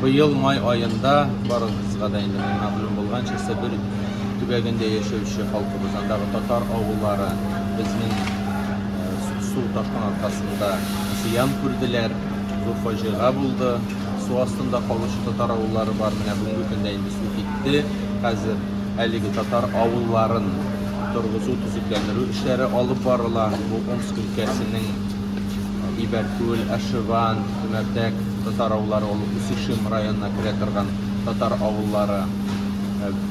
Быел май аенда, барыгызга да инде мәгълүм булганча, Себер төбәгендә яшәүче халкыбыз, андагы татар авыллары безнең су ташкын аркасында зыян күрделәр, зур фаҗига булды. Су астында калучы татар авыллары бар. Менә бүгенге көндә инде су китте. Хәзер әлеге татар авылларын торгызу, төзекләндерү эшләре алып барыла. Бу Омск өлкәсенең Ибәркүл, Әшеван, Төмәртәк татар авыллары, ул Усишим районына керә торган татар авыллары.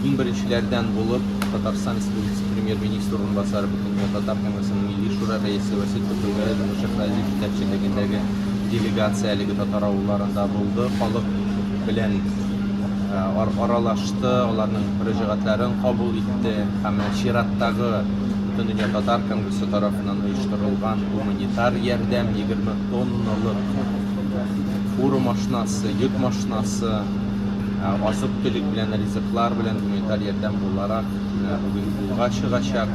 Иң беренчеләрдән булып Татарстан Республикасы Премьер-министры урынбасары, Бөтендөнья татар конгрессының Милли шура рәисе Вәсил Кутугәрәев Шәйхразиев җитәкчелегендәге делегация әлеге татар авылларында булды, халык белән аралашты, аларның мөрәҗәгатьләрен кабул итте һәм менә чираттагы Бөтендөнья татар конгрессы тарафыннан оештырылган гуманитар ярдәм 20 тонналык фура машинасы, йөк машинасы, азык-төлек белән, ризыклар белән гуманитар ярдәм буларак бүген юлга чыгачак.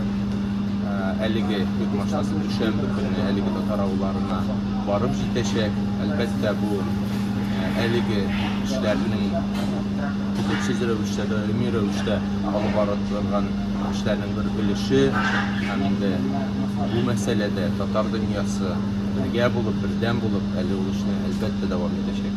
Әлеге йөк машинасы дүшәмбе көнне әлеге татар авылларына барып җитәчәк. Әлбәттә, бу әлеге эшләрнең өзлексез рәвештә, даими рәвештә алып бара торган эшләрнең бер өлеше. Һәм инде бу мәсьәләдә татар дөньясы бергә булып, бердәм булып, әле ул эшне, әлбәттә, дәвам итәчәк.